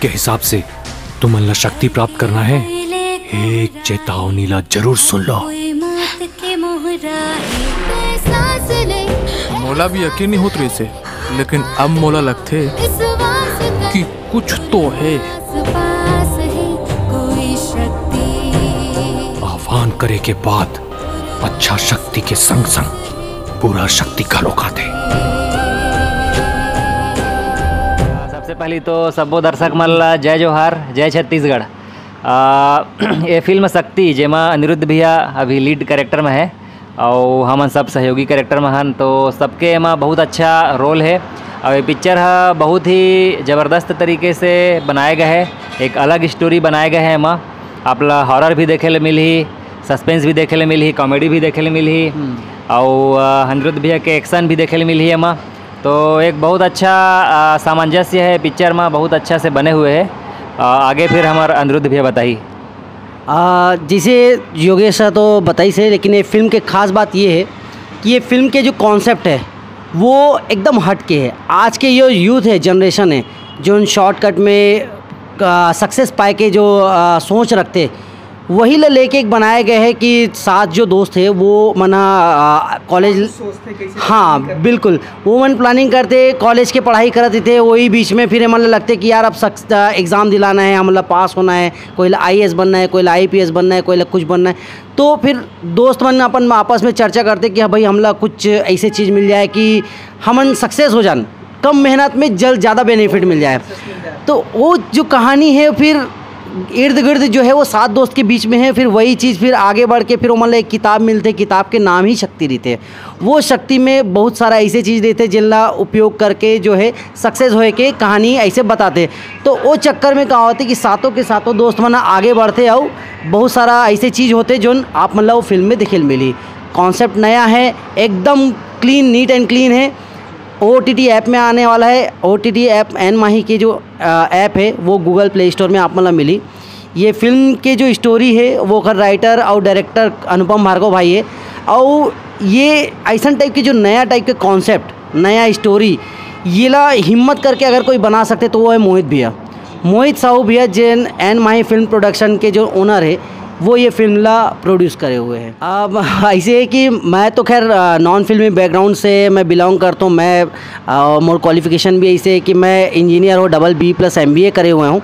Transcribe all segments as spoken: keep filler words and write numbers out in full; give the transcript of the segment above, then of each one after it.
के हिसाब से तुमन ला शक्ति प्राप्त करना है, एक चेतावनी ला जरूर सुन लो। मोला भी यकीन नहीं होत रहिसे, लेकिन अब मोला लगथे कि कुछ तो है। आह्वान करे के बाद अच्छा शक्ति के संग संग बुरा शक्ति घलोक आथे। सबसे पहली तो सब्बो दर्शक मन ला जय जोहार, जय छत्तीसगढ़। आ, ये फिल्म शक्ति, जेमा अनिरुद्ध भैया अभी लीड कैरेक्टर में है और हमन सब सहयोगी कैरेक्टर में हन, तो सबके एमा बहुत अच्छा रोल है। और ये पिक्चर ह बहुत ही ज़बरदस्त तरीके से बनाए गए है, एक अलग स्टोरी बनाए गए है एमा। आप ला हॉरर भी देखे ले मिलही, सस्पेंस भी देखे ले मिलही, कॉमेडी भी देखे ले मिलही, और अ, अनिरुद्ध भैया के एक्शन भी देखे ले मिलही एमा। तो एक बहुत अच्छा अ, सामंजस्य है पिक्चर में, बहुत अच्छा से बने हुए है। अ, आगे फिर हमार अनिरुद्ध भैया बताही। आ, जैसे योगेश सर तो बताइस है, लेकिन ये फिल्म के खास बात ये है कि ये फिल्म के जो कॉन्सेप्ट है वो एकदम हट के है। आज के जो यूथ है, जनरेशन है, जो उन शॉर्टकट में सक्सेस पाए के जो आ, सोच रखते, वही ला लेके एक बनाया गया है कि सात जो दोस्त है वो मना कॉलेज, हाँ बिल्कुल, वो मन प्लानिंग करते, कॉलेज के पढ़ाई करत थे, वही बीच में फिर एमन ला लगते कि यार अब एग्ज़ाम दिलाना है, हमला पास होना है, कोई ला आई बनना है, कोई ला आई बनना है, कोई ला कुछ बनना है। तो फिर दोस्त मन अपन आपस में चर्चा करते कि हाँ भाई, हमला कुछ ऐसे चीज़ मिल जाए कि हमन सक्सेस हो जान, कम मेहनत में जल्द ज़्यादा बेनिफिट मिल जाए। तो वो जो कहानी है फिर इर्द गिर्द जो है वो सात दोस्त के बीच में है। फिर वही चीज़ फिर आगे बढ़ के फिर ओमन ला एक किताब मिलते, किताब के नाम ही शक्ति रहिथे। वो शक्ति में बहुत सारा ऐसे चीज़ रहिथे जिनला उपयोग करके जो है सक्सेस होए के कहानी ऐसे बताथे। तो वो चक्कर में का होथे कि सातों के सातों दोस्त मन आगे बढ़थे, अउ बहुत सारा ऐसे चीज़ होथे जोन आप मन ला वो फिल्म में देखे ल मिली। कॉन्सेप्ट नया है, एकदम क्लीन, नीट एंड क्लीन है। ओ टी टी ऐप में आने वाला है। ओ टी टी ऐप एन माही के जो ऐप है वो गूगल प्ले स्टोर में आप मन ला मिली। ये फिल्म के जो स्टोरी है वो ओकर राइटर और डायरेक्टर अनुपम भार्गव भाई है। और ये ऐसन टाइप के जो नया टाइप के कॉन्सेप्ट, नया स्टोरी, ये ला हिम्मत करके अगर कोई बना सकते तो वो है मोहित भैया। मोहित साहू भैया, जेन एन माही फिल्म प्रोडक्शन के जो ओनर है, वो ये फिल्म ला प्रोड्यूस करे हुए हैं। अब ऐसे है कि मैं तो खैर नॉन फिल्मी बैकग्राउंड से मैं बिलोंग करता हूँ। मैं अ, मोर क्वालिफिकेशन भी ऐसे है कि मैं इंजीनियर हूँ, डबल बी प्लस एम बी ए करे हुए हूँ।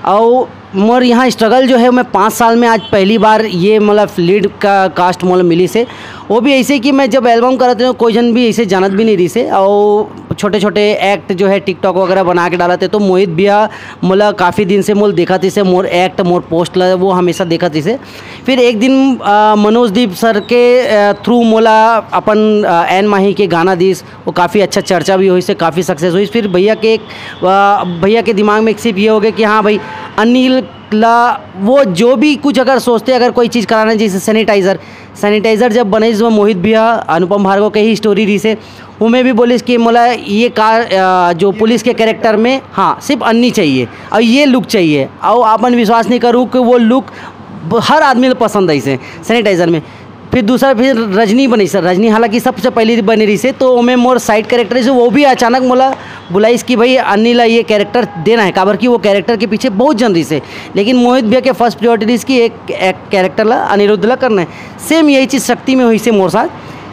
और मोर यहाँ स्ट्रगल जो है, मैं पाँच साल में आज पहली बार ये मतलब लीड का कास्ट मोला मिली से। वो भी ऐसे कि मैं जब एल्बम करत रहे, कोई जन भी ऐसे जानत भी नहीं रही से। और छोटे छोटे एक्ट जो है टिकटॉक वगैरह बना के डालत है, तो मोहित भैया मोला काफ़ी दिन से मोल देखत इसे, मोर एक्ट, मोर पोस्ट ला वो हमेशा देखत इसे। फिर एक दिन अ, मनोज दीप सर के थ्रू मोला अपन अ, एन माही के गाना दिस, वो काफ़ी अच्छा चर्चा भी होइस, काफ़ी सक्सेस होइस। फिर भैया के एक अ, भैया के दिमाग में एक सिर्फ ये हो गया कि हाँ भाई, अनिल ला वो जो भी कुछ अगर सोचते, अगर कोई चीज़ कराना है, जैसे सैनिटाइज़र, सैनिटाइज़र जब बने, जिसमें मोहित भैया, अनुपम भार्गव के ही स्टोरी रही से, वो मैं भी बोलिस कि मोला ये कार अ, जो पुलिस के कैरेक्टर में, हाँ, सिर्फ अन्नी चाहिए और ये लुक चाहिए। और आपन विश्वास नहीं करूँ कि वो लुक हर आदमी ला पसंद आई से सैनिटाइज़र में। फिर दूसरा फिर रजनी बनी सर, रजनी हालांकि सबसे पहले बनी रही से, तो मैं मोर साइड कैरेक्टर से, वो भी अचानक मोला बुलाइस कि भाई अन्नी ला ये कैरेक्टर देना है, काबर कि वो कैरेक्टर के पीछे बहुत जन रही से। लेकिन मोहित भैया के फर्स्ट प्रायोरिटी रही कि एक, एक कैरेक्टर ला अनिरुद्ध ला करना है। सेम यही चीज़ शक्ति में हुई से मोर साथ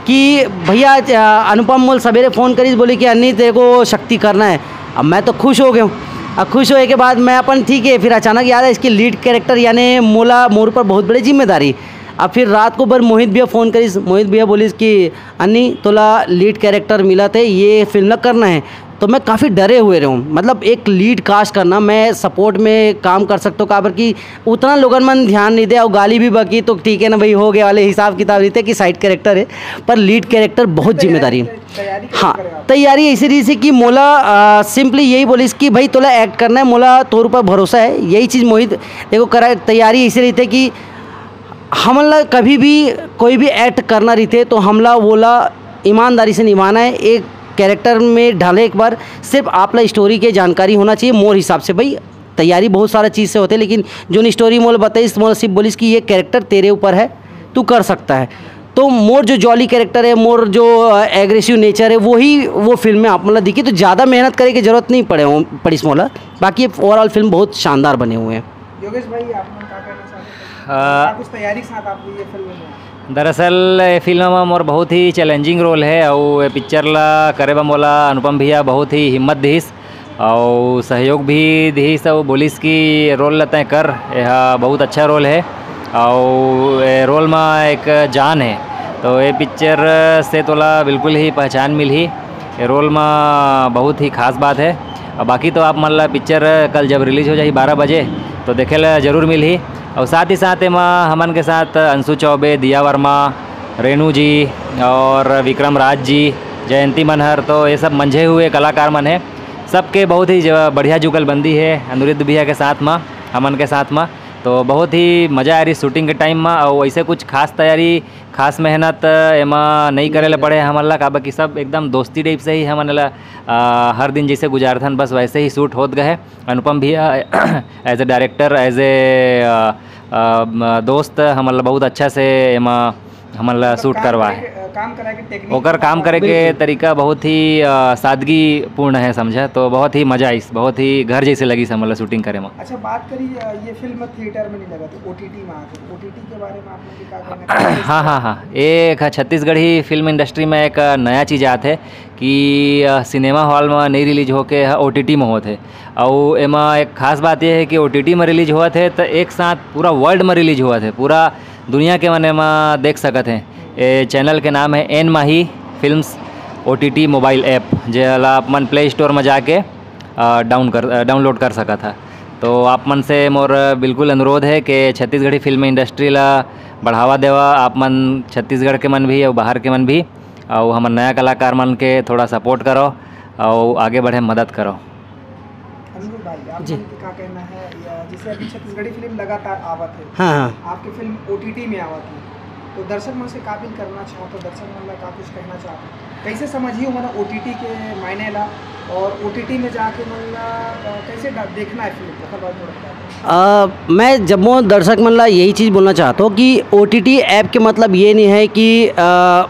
कि भैया अ, अनुपम मोल सवेरे फ़ोन करिस, बोले कि अन्नी तेरे को शक्ति करना है। अब मैं तो खुश हो गया हूँ। अब खुश होए के बाद मैं अपन ठीक है, फिर अचानक याद है इसकी लीड कैरेक्टर यानी मोला मोर ऊपर बहुत बड़ी जिम्मेदारी। अब फिर रात को बर मोहित भैया फ़ोन करिस, मोहित भैया बोलिस कि अन्नी तोला लीड कैरेक्टर मिला थे, ये फिल्म ना करना है। तो मैं काफ़ी डरे हुए रहूँ, मतलब एक लीड कास्ट करना, मैं सपोर्ट में काम कर सकता हूँ, काबर कि उतना लोगन मन ध्यान नहीं दे और गाली भी बकी तो ठीक है ना भाई, हो गया वाले हिसाब किताब रहते कि साइड कैरेक्टर है, पर लीड कैरेक्टर बहुत जिम्मेदारी है। हाँ, तैयारी ऐसी रही थी कि मोला सिंपली यही बोलिस कि भाई तोला एक्ट करना है, मोला तोर ऊपर भरोसा है, यही चीज़ मोहित। देखो करा तैयारी ऐसी रही थी कि हमन ला कभी भी कोई भी एक्ट करना रहिथे तो हमला वोला ईमानदारी से निभाना है। एक कैरेक्टर में ढले एक बार सिर्फ आप ला स्टोरी के जानकारी होना चाहिए। मोर हिसाब से भाई तैयारी बहुत सारा चीज़ से होते, लेकिन जोन स्टोरी मोला बताइस, मोला सिर्फ बोलिस कि ये कैरेक्टर तेरे ऊपर है, तू कर सकता है। तो मोर जो जॉली कैरेक्टर है, मोर जो एग्रेसिव नेचर है, वही वो फिल्म में आप मन ला दिखी। तो ज़्यादा मेहनत करे के जरूरत नहीं पड़े हो पड़िस मोला। बाकी ओवरऑल फिल्म बहुत शानदार बने हुए हैं। योगेश भाई, आप मन का कहना चाहते हैं? अ, का कुछ तैयारी के साथ आप ये फिल्म में आए? दरअसल ये फिल्म में मोर बहुत ही चैलेंजिंग रोल है और ये पिक्चर ला करे बर मोला अनुपम भैया बहुत ही हिम्मत दिस और सहयोग भी दिस और बोलिस कि रोल ला तैं कर, यह बहुत अच्छा रोल है और ये रोल में एक जान है। तो ये पिक्चर से तोला बिल्कुल ही पहचान मिलही। ये रोल में बहुत ही खास बात है। और बाकी तो आप मन ला पिक्चर कल जब रिलीज हो जाही बारह बजे, तो देखे ला जरूर मिलही। और साथ ही साथ एमा हमन के साथ अंशु चौबे, दिया वर्मा, रेणु जी और विक्रम राज जी, जयंती मनहर, तो ये सब मंझे हुए कलाकार मन है। सबके बहुत ही ज-, बढ़िया जुगलबंदी है अनुरुद्ध भैया के साथ में, हमन के साथ में। तो बहुत ही मज़ा आ रही शूटिंग के टाइम में। और वैसे कुछ खास तैयारी, खास मेहनत एमा नहीं करे ले पड़े हमन ला, काबर कि सब एकदम दोस्ती टाइप से ही हमन ला, अ, हर दिन जैसे गुजारथन, बस वैसे ही शूट होत गए। अनुपम भैया as a director, as a दोस्त हमन ला बहुत अच्छा से एमा हमन ला मतलब शूट काम करवाए। करे के, अ, काम कराए के टेक्निक ओकर काम करे के बिल्कुल। तरीका बहुत ही, अ, सादगीपूर्ण है, समझा, तो बहुत ही मज़ा आइस, बहुत ही घर जैसे लगिस हमन ला शूटिंग करे में। अच्छा, बात करी, अ, ये फिल्म थिएटर में नहीं लगा, तो ओटीटी में आ गई। ओटीटी के बारे में आप लोग का कहना है? हाँ, हाँ, हाँ, ये एक छत्तीसगढ़ी फिल्म इंडस्ट्री में एक नया चीज़ आत है कि, अ, सिनेमा हॉल में नहीं रिलीज होके ह ओटीटी में होत है। और एमा एक खास बात ये है कि ओटीटी में रिलीज होत है तो एक साथ पूरा वर्ल्ड में रिलीज होत है, पूरा दुनिया के मन एमा देख सकत हैं। ये चैनल के नाम है एन माही फिल्म्स ओटीटी मोबाइल ऐप, जेला आप मन प्ले स्टोर में जाके, अ, डाउन कर, अ, डाउनलोड कर सकत हा। तो आप मन से मोर बिल्कुल अनुरोध है कि छत्तीसगढ़ी फिल्म इंडस्ट्री ला बढ़ावा देवा, आप मन छत्तीसगढ़ के मन भी और बाहर के मन भी, और हमर नया कलाकार मन के थोड़ा सपोर्ट करो और आगे बढ़े मदद करो। अनुरूप भाई, आप जी। मन के का कहना है, या जैसे अभी छत्तीसगढ़ी फिल्म लगातार आवत है, हाँ, हाँ। आपके फिल्म ओटीटी में आवत है, तो दर्शक मन से का अपील करना चाहत हो, दर्शक मन ला का कुछ कहना चाहत हो, कैसे समझिए मन ओटीटी के मायने ला, और ओटीटी में जाके मन ला, अ, कैसे डा-, देखना है फिल्म, ओकर बारे में थोड़ा बता दो। अ, मैं जम्मो दर्शक मन ला यही चीज़ बोलना चाहता हूँ कि ओटीटी ऐप के मतलब ये नहीं है कि, अ,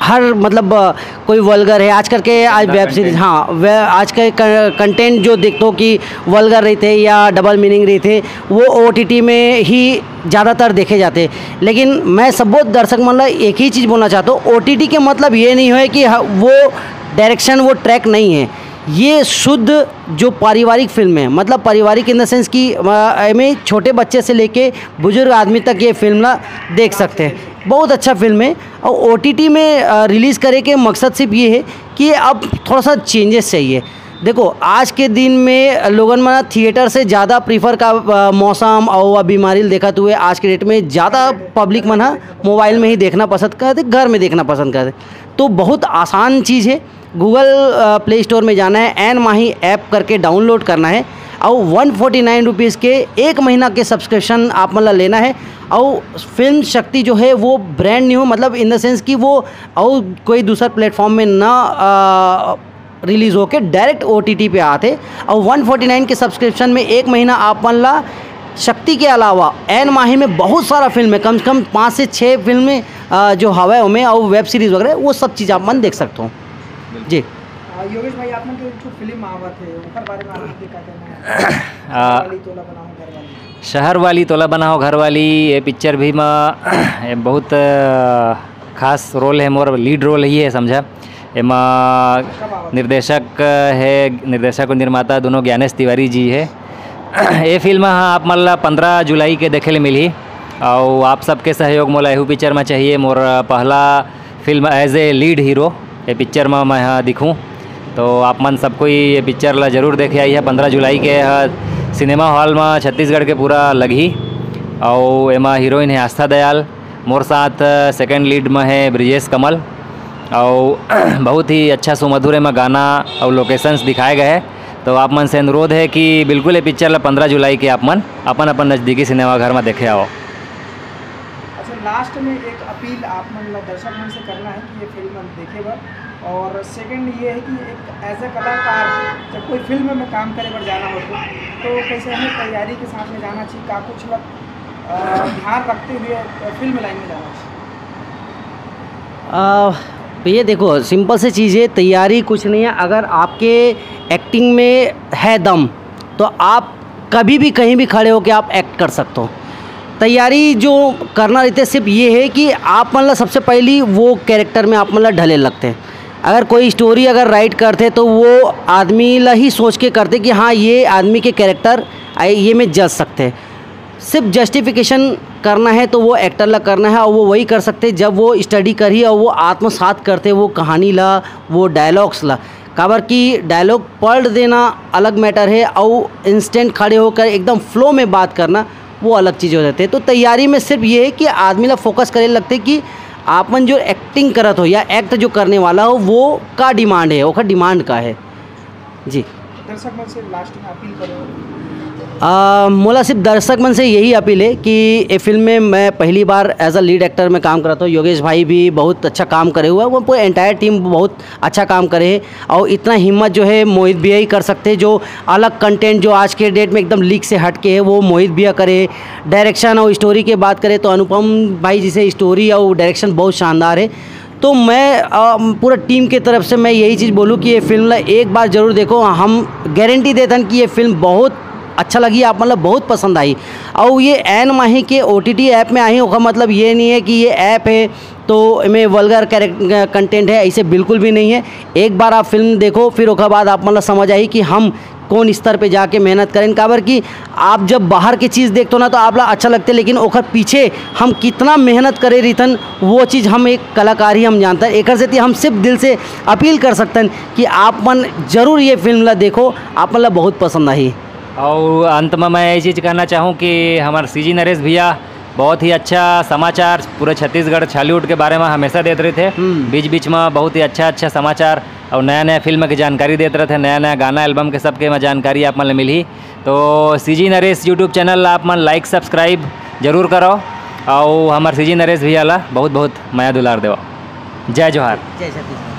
हर मतलब, अ, कोई वल्गर है आजकल के, आज गंदा वेब सीरीज, content। हाँ, वे-, आज के क-, कंटेंट जो देखते हो कि वल्गर रहते या डबल मीनिंग रहते, वो ओटीटी में ही ज़्यादातर देखे जाते। लेकिन मैं सबो दर्शक मन ला एक ही चीज़ बोलना चाहता हूँ, ओटीटी के मतलब ये नहीं है कि ह-, वो डायरेक्शन, वो ट्रैक नहीं है। ये शुद्ध जो पारिवारिक फिल्म है, मतलब पारिवारिक इन द सेंस कि, अ, एमे छोटे बच्चे से लेके बुजुर्ग आदमी तक ये फिल्म ला देख सकते हैं। बहुत अच्छा फिल्म है। और ओटीटी में, अ, रिलीज़ करे के मकसद सिर्फ ये है कि अब थोड़ा सा चेंजेस चाहिए। देखो, आज के दिन में लोगन मन थिएटर से ज़्यादा प्रीफर का, अ, मौसम और बीमारी ल देखत हुए आज के डेट में ज़्यादा पब्लिक मन ह मोबाइल में ही देखना पसंद करते, घर में देखना पसंद करते। तो बहुत आसान चीज़ है। गूगल, अ, प्ले स्टोर में जाना है, एन माही ऐप करके डाउनलोड करना है और वन फोर्टी नाइन रुपीज़ के एक महीना के सब्सक्रिप्शन आप मन ला लेना है। और फिल्म शक्ति जो है वो ब्रांड न्यू, मतलब इन द सेंस कि वो और कोई दूसर प्लेटफॉर्म में ना, अ, रिलीज होके डायरेक्ट ओटीटी पे आते। और वन फोर्टी नाइन के सब्सक्रिप्शन में एक महीना आप मन ला शक्ति के अलावा एन माही में बहुत सारा फिल्म है, कम से कम पाँच से छः फिल्में, अ, जो हवय ओमे और वेब सीरीज वगैरह, वो सब चीज़ आप मन देख सकते हो। जी। अ, योगेश भाई, आप मन के जो फिल्म आवत है, ओकर बारे में आप मन के का कहना है? आ, वाली तोला बनाओ घर वाली। शहर वाली तोला बनाओ घर वाली, ये पिक्चर भी म, ये बहुत, अ, खास रोल है मोर, लीड रोल ही है समझा। एमा निर्देशक है, निर्देशक और निर्माता दोनों ज्ञानेश तिवारी जी है। ये फिल्म ह आप मन ला पंद्रह जुलाई के देखे ले मिलही, और आप सबके सहयोग मोला एहू पिक्चर में चाहिए। मोर पहला film as a lead hero ये पिक्चर में मैं ह दिखूँ, तो आप मन सब कोई ये पिक्चर ला जरूर देखे आई है। पंद्रह जुलाई के ह सिनेमा हॉल में छत्तीसगढ़ के पूरा लगही, और एमा हीरोइन है आस्था दयाल, मोर साथ सेकंड लीड में है ब्रिजेश कमल, और बहुत ही अच्छा सुमधुर एमा गाना और लोकेशंस दिखाए गए हैं। तो आप मन से अनुरोध है कि बिल्कुल ये पिक्चर ला पंद्रह जुलाई के आप मन अपन अपन नज़दीकी सिनेमा घर में देखे आओ। अच्छा, लास्ट में एक अपील आप मन ला दर्शक मन से करना है कि ये फिल्म मन देखे बर, और सेकंड ये है कि एक एज ए कलाकार जब कोई फिल्म में काम करे बर जाना होथे, तो कैसे हमें तैयारी के साथ में जाना चाहिए, का कुछ ल-, अ, ध्यान रखते हुए फिल्म लाइन में जाना चाहिए? आ, ये देखो, सिंपल सी चीज़ है, तैयारी कुछ नहीं है। अगर आपके एक्टिंग में है दम, तो आप कभी भी कहीं भी खड़े होकर आप एक्ट कर सकते हो। तैयारी जो करना रहते सिर्फ ये है कि आप मतलब सबसे पहली वो कैरेक्टर में आप मतलब ढले लगते हैं। अगर कोई स्टोरी अगर राइट करते तो वो आदमी ला ही सोच के करते कि हाँ, ये आदमी के कैरेक्टर ये में जच सकते हैं। सिर्फ जस्टिफिकेशन करना है तो वो एक्टर ला करना है और वो वही कर सकते हैं जब वो स्टडी करी और वो आत्मसात करते वो कहानी ला, वो डायलॉग्स ला। काबर कि डायलॉग पढ़ देना अलग मैटर है और इंस्टेंट खड़े होकर एकदम फ्लो में बात करना वो अलग चीज़ हो जाते हैं। तो तैयारी में सिर्फ ये है कि आदमी ला फोकस करे लगते कि आपन जो एक्टिंग करत हो या एक्ट जो करने वाला हो वो का डिमांड है, ओकर डिमांड का है। जी। दर्शक मन से लास्ट में अपील करो। आ, मोला सिर्फ दर्शक मन से यही अपील है कि ये फिल्म में मैं पहली बार एज अ लीड एक्टर में काम करता हूँ। योगेश भाई भी बहुत अच्छा काम करे हुआ है, वो पूरे एंटायर टीम बहुत अच्छा काम करे है। और इतना हिम्मत जो है मोहित भैया ही कर सकते हैं, जो अलग कंटेंट जो आज के डेट में एकदम लीक से हट के है वो मोहित भैया करे। डायरेक्शन और स्टोरी के बात करें तो अनुपम भाई जी से स्टोरी और डायरेक्शन बहुत शानदार है। तो मैं अ, पूरा टीम के तरफ से मैं यही चीज़ बोलूँ कि ये फिल्म ला एक बार जरूर देखो। हम गारंटी देतन कि ये फिल्म बहुत अच्छा लगी, आप मतलब बहुत पसंद आई। और ये एन माही के ओ टी टी ऐप में आई, ओकर मतलब ये नहीं है कि ये ऐप है तो इमें वल्गर कंटेंट है, ऐसे बिल्कुल भी नहीं है। एक बार आप फिल्म देखो, फिर ओकर बाद आप मतलब समझ आई कि हम कौन स्तर पे जाके मेहनत करें। काबर कि आप जब बाहर की चीज़ देखतो ना तो आप ला अच्छा लगते, लेकिन ओकर पीछे हम कितना मेहनत करे रहितन, वो चीज़ हम एक कलाकार ही हम जानते हैं। एकर सेती हम सिर्फ दिल से अपील कर सकते हैं कि आप मन जरूर ये फिल्म ला देखो, आप मन ला बहुत पसंद आही। और अंत में मैं यही चीज़ कहना चाहूँ कि हमारे सी जी नरेश भैया बहुत ही अच्छा समाचार पूरे छत्तीसगढ़ छॉलीवुड के बारे में हमेशा देते रहते हैं। हम्म। बीच बीच में बहुत ही अच्छा अच्छा समाचार और नया नया फिल्म की जानकारी देते रहते हैं, नया नया गाना एल्बम के सबके में जानकारी आप मन ल मिलही। तो सी जी नरेश यूट्यूब चैनल आप मन लाइक सब्सक्राइब जरूर करो और हमारे सी जी नरेश भैया ला बहुत बहुत मया दुलार देवा। जय जोहार। जय छत्तीसगढ़।